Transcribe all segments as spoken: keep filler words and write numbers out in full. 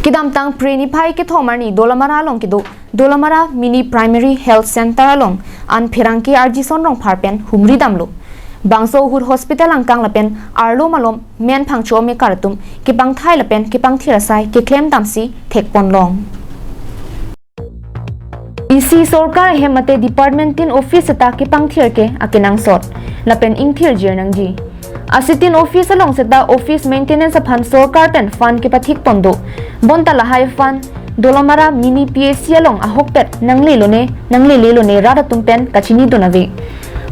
Kedamtang Phre niphai kethom arni Dolamara along kedo Dolamara Mini Primary Health Center along an pherangke Arjison Rongphar pen humri damlo. Bangso ahut hospital angkang lapen arlo malom men phangcho amekar atum kepangthai lapen kepangthir asai keklem damsi thekponlong. Isi sorkar ahem mate department tin office seta kepangthir ke akenangsot lapen ingthirjir nangji. Asitin office along seta office maintenance aphan sorkar pen fund kepathik pon do. Bonta lahai fund Dolamara Mini P H C along ahokpet nanglelone nanglelelone rat atum pen kachinidun ave.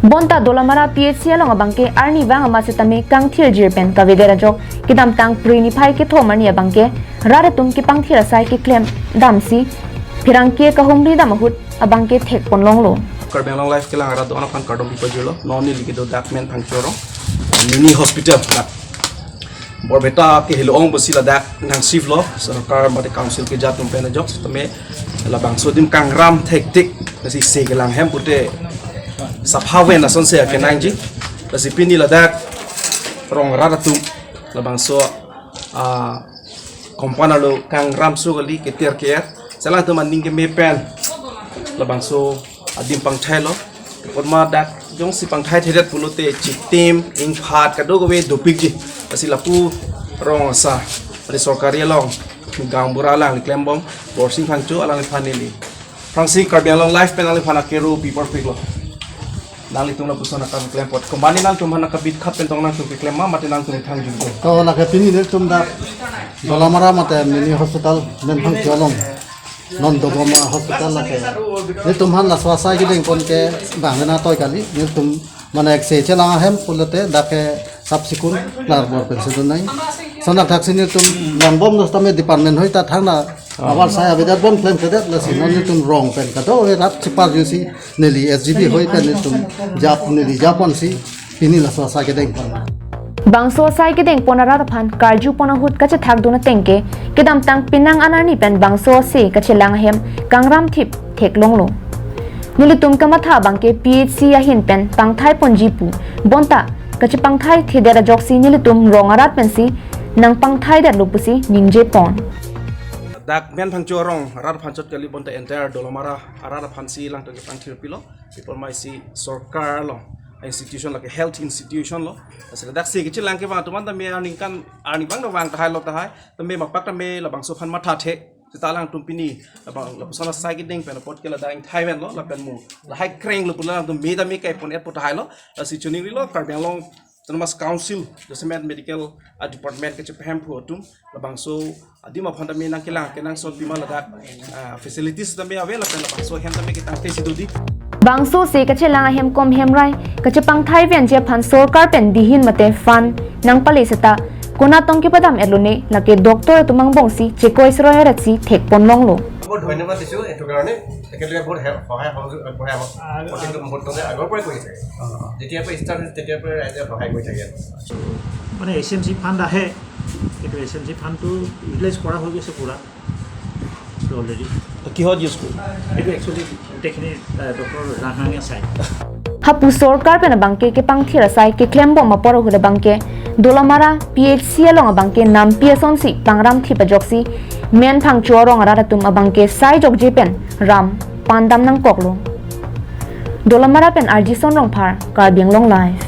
Bonta Dolamara P H C along abangke arni vang ama setame kangthirjir pen kavedet ajok kedamtang Phre niphai kethom arni abangke rat atum kepangthir asai keklem damsi pherangke kahumri dam ahut abangke thekponlonglo. Karbi Anglong Live kelang arat do-an aphan kardom pipajirlo. Non neli kedo dak men phangcho arong mini hospital dak Borpeta ke helo-ong pusi ladak nang shift lo, sorkar mate council kejat atum pen ajok, tame labangso adim kangram thektik, lasi se kelang hem pute sapha ven asonsi akenangji, lasi pini ladak rong rat atum labangso, ah, compound arlo kangram su kali keter ke-er, selang atum aning keme pen labangso adim pangthailo. Kepot ma dak jongsi pangthai thedet pulote chitim, ingphat, kadokave dopikji. Lasi lapu rong asar, lasi sorkari along gaonbura alangli klembom, Borsing Phangcho alangliphan neli Phrangsi Karbi Anglong Live pen alangliphan akero pi perfect lo. Nanglitum lapuson akam klempot. Komatne nangtum aphan akabit khat pen tong nangtum keklem ma mate nangtum thang jingko. To lake pini nelitum dak Dolamara mate mini hospital men phangcho along non dobom ma hospital lake. Nelitum aphan laso asai kedengpon ke bang na toi kali. Nelitum mane ek se chelang ahem pulote dak ke sap sikun klar bor pen sedun nai. Sonak thaksi nelitum langbom nos tame department hoi ta thangna abar saya bedat bon klemkledet, lasi non nelitum rong pen kadokave rat cheparjusi neli S G B hoi pen nelitum jap neli japon si pini laso asai kedengpon. Bangso asai kedengpon arat aphan karjupon ahut kachethakdun ateng ke kedamtang penang an arni pen bangso ase kachelang ahem kangram thip theklonglo. Nelitum kamatha abangke P H C ahin pen pangthaiponji pu, bonta kachepangthai thedet ajoksi nelitum rong arat pensi nangpangthaidetlo pusi ningjepon. Dak men phangcho arong arat aphan chot kali, bonta entire Dolamara arat aphansi langtong kepangthir pilo. People mai si sorkar lo institution lake health institution lo. Asal dak si kechelang kevang atum an tame aningkan arni bang vang tahai lo tahai. Tame mapak tame labangso aphan mathathe. Seta alangtum pini labang lapuson asai kedeng pen apot ke ladak ingthai ven lo lapen mo lahai kreng lo pu alangtum me tame kaipon-et po tahai lo. Lasi chuning rilo Karbi Anglong Autonomous Council jasemet medical, ah, department kachepahemphu atum labangso adim aphan tame nangkelang kenangsot pima ladak, ah, facilities tame ave lapen labangso ahem tame ketangte si dodi. Bangso ase kachelang ahem kom hemrai kachepangthai venji aphan sorkar pen bihin mate fund nangpale seta konatong kepadam-etlone, lake doctor atum angbongsi chekoi sroi aretsi thekponlonglo. বহুত ধন্যবাদ দিছোঁ এইটো কাৰণে। তেখেতলোকে বহুত হে-, সহায় সহযোগ আগবঢ়াব। আগ-, প্ৰতিটো আগ-, মুহূৰ্ততে আগৰ পৰাই কৰি থাকে। অ। যেতিয়াৰ পৰা ষ্টাৰ্ট হৈছে, তেতিয়াৰ পৰাই ৰাইজে সহায় কৰি থাকে। মানে এছ এম চি ফাণ্ড আহে, কিন্তু এছ এম চি ফাণ্ডটো ইউটিলাইজ কৰা হৈ গৈছে পুৰা অলৰেডি। কিহত ইউজ কৰিব? এইটো একচুৱেলি গোটেইখিনি, আহ, ডক্টৰ ৰাংহাঙে চায়। Hapu sorkar pen abangke kepangthir asai keklembom apor ahut abangke Dolamara P H C along abangke nampi asonsi pangram thip ajoksi men phangcho arong arat atum abangke sai jokje pen ram pandam nangkoklo. Dolamara pen Arjison Rongphar, Karbi Anglong Live.